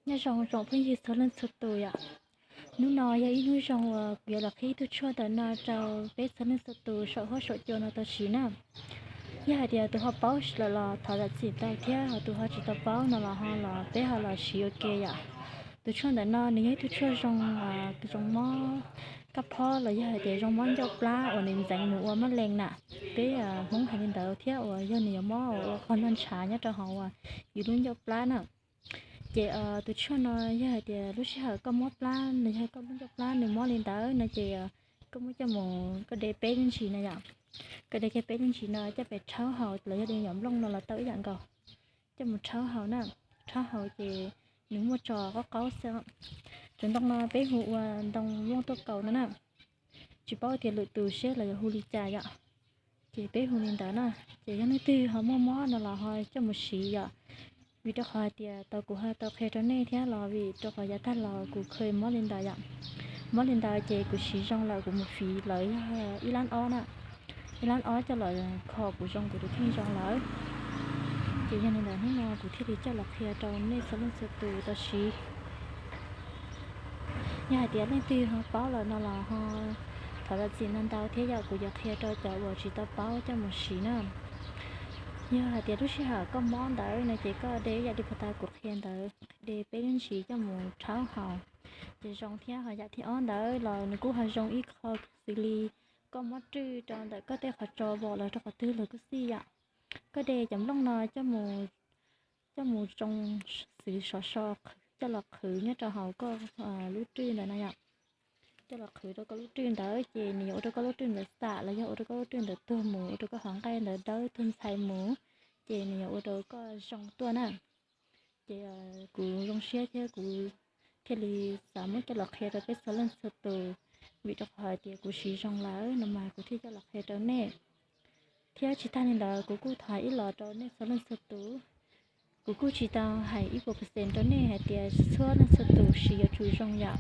Nyob zoo tsoom phooj ywg txhua leej txhua tus yom. Hnub no yog ib hnub zoo uas kuv yuav los qhib ib tug tshuaj ntawm no rau peb txhua leej txhua tus saum huab saum cua no tau siv na. Yog hais tias tus ho paub lawm los thov zam txim ntau thiab, ho tus ho tsis tau paub no los ho los peb ho los siv ua ke yom. Tus tshuaj ntawm no nws yog ib tug tshuaj zoo, zoo mob kab phob los yog hais tias zoo mob ncauj plab uas nws ntxeev mus ua mab lees na. Peb Hmoob hais li ntawd thiab, uas yog nws yuav mob ua qhov noj ntshav nyob rau hauv uas yus lub ncauj plab na. Ces tus tshuaj no yog hais tias lub sij hawm koj mob plab los yog koj lub ncauj plab nws mob li ntawd no ces koj muab coj mus koj de peb lub ntsis no yom. Koj de kiag peb lub ntsis no coj mus rhaub haus los yog li yom nplooj no los tau ib yam nkaus. Coj mus rhaub haus na, rhaub haus ces nws muaj tso qaub qaub xwb. Cov ntoo no peb hu ua ntoo nplooj tuaj kaus no na. Tsis paub tias lwm tus seb los yuav hu li cas yom. Ces peb hu li ntawd na. Ces yog leej twg ho muaj mob no los ho coj mus siv yom. Vim rau qhov hais tias tau kuv ho tau qhia rau nej thiab los vim rau qhov yav tag los kuv kheev mob li ntawd yom. Mob li ntawd ces kuv siv zoo lawm kuv mus fiv lawv yog ib lab ob na. Ib lab ob coj los kho kuv zoo kuv tus kheej zoo lawm. Ces yog li ntawd hnub no kuv thiaj li coj los qhia rau nej txhua leej txhua tus tau siv. Yog hais tias leej twg ho paub lawm no los ho thov zam txim ntau ntau thiab yom, kuv yuav qhia rau cov uas tsis tau paub coj mus siv na. Yog hais tias lub sij hawm koj mob ntawd no ces koj de ib yam li puag ta kuv qhia ntawd, de peb lub ntsis coj mus rhaub haus ces zoo thiab. Ho yam thib ob ntawd los nws kuj ho zoo ib qho xws li koj mob rwj rau ntawm koj tej qhov tso vom los rau qhov twg los kuj xij yom. Koj de cov nplooj no coj mus tsoo xwv sov so coj los qhwv nyob rau hauv koj lub rwj ntawd na yom. Coj los qhwv rau koj lub rwj ntawd ces nws yuav ua rau koj lub rwj ntawd xam los yog ua rau koj lub rwj ntawd tuag mus, ua rau koj hauv nqaij ntawd dawb tuag ntxhais mus, ces nws yuav ua rau koj zoo tuaj na. Ces kuv zoo siab thiab kuv thiaj li xav muab coj los qhia rau peb txhua leej txhua tus, vim rau qhov hais tias kuv siv zoo lawm no mas kuv thiaj coj los qhia rau nej. Thiab tsis tag li ntawd kuv kuj thov ib los rau nej txhua leej txhua tus. Kuv kuj tsis tau hais ib puas percent rau nej hais tias txhua leej txhua tus siv yuav tsum zoo yom.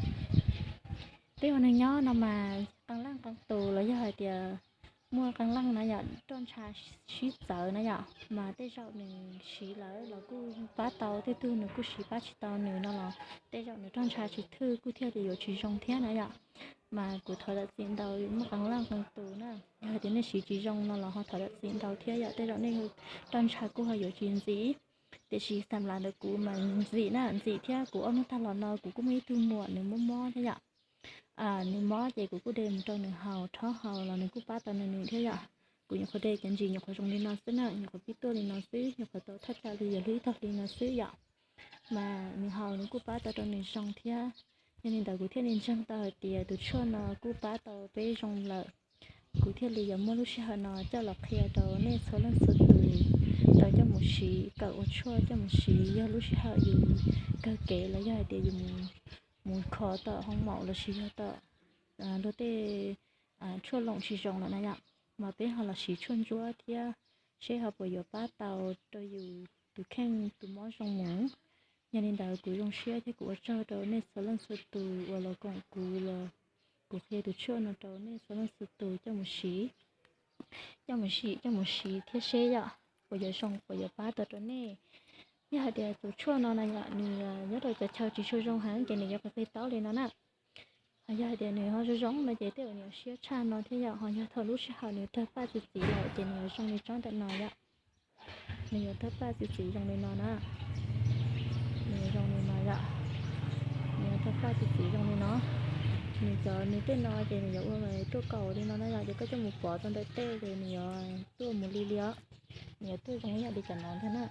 Peb ua neeg nyob no mas qee leej qee tus los yog hais tias muaj qee leej na yom, roj ntsha sib txawv na yom, mas tej zaum nws siv lawm los kuj pab tau, tej tug nws kuj siv pab tsis tau nws no los tej zaum nws roj ntsha tsis thwj kuj thiaj li yuav tsis zoo thiab na yom. Mas kuv thov zam txim ntau, muaj qee leej qee tus na, yog hais tias nej siv tsis zoo no los ho thov zam txim ntau thiab yom, tej zaum nej roj ntsha kuj ho yuav tsis ntxim. Tiam sis xam lav ntawm kuv mas ntxim na, ntxim thiab. Kuv ob hnub tag los no kuv kuj muaj ib tug muam nws mob mob thiab yom. Nws mob ces kuv kuj de mus rau nws haus, rhaub haus los nws kuj pab tau nws nws thiab yom. Kuv nyuam qhuav de cov ntsis nyuam qhuav zoo li no xwb na, nyuam qhuav pib tuaj li no xwb, nyuam qhuav tau thaj tsam li yog lub ib tog li no xwb yom. Mas nws haus nws kuj pab tau rau nws zoo thiab. Yog li ntawd kuv thiaj li ntseeg tau hais tias tus tshuaj no kuj pab tau peb zoo lawm. Kuv thiaj li yuav muab lub sij hawm no coj los qhia rau nej txhua leej txhua tus tau coj mus siv, kawm ua tshuaj coj mus siv yog lub sij hawm yus kawg kev los yog hais tias yus mus kho tom hoo maum lossis yog tom luag tej tshuaj loom tsis zoo lawm na yom. Mas peb ho los siv tshuaj ntsuab thiab seb ho puas yuav pab tau rau yus tus kheej tus mob zoo mus. Yog li ntawd kuv zoo siab thiab kuv ua tsaug rau nej txhua leej txhua tus uas los koom kuv los kuv qhia tus tshuaj no rau nej txhua leej txhua tus coj mus siv, coj mus siv, coj mus siv thiab seb yom puas yuav zoo puas yuav pab tau rau nej. Yog hais tias tus tshuaj no na yom, nws nyob rau cov chaw tsis tshua zoo heev ces nws yuav qis qis taub li no na. Ho yog hais tias nws ho zoo zoo no ces tej zaum nws yuav siab tshaj no thiab yom. Ho yog thaum lub sij hawm nws tawg paj txi txiv lawm ces nws yuav zoo li tsob ntawm no yom. Nws yuav tawg paj txi txiv zoo li no na. Nws yuav zoo li no yom. Nws yuav tawg paj txi txiv zoo li no. Nws cov nws tej no ces nws yuav ua tuaj kaus li no na yom, ces koj coj mus pov rau ntawm tej ces nws yuav tuaj mus li li os. Nws yuav tuaj zoo ib yam li cov no ntag na.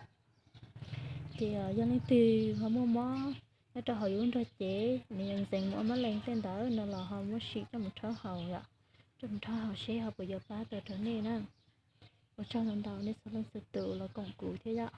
Ces yog leej twg ho muaj mob nyob rau hauv yus lub nrog cev, nws yuav ntxeev mus ua mab lees tej ntawd no los ho muab sim coj mus rhaub haus yom. Coj mus rhaub haus seb ho puas yuav pab tau rau nej na. Ua tsaug ntau ntau nej txhua leej txhua tus los koom kuv thiab yom.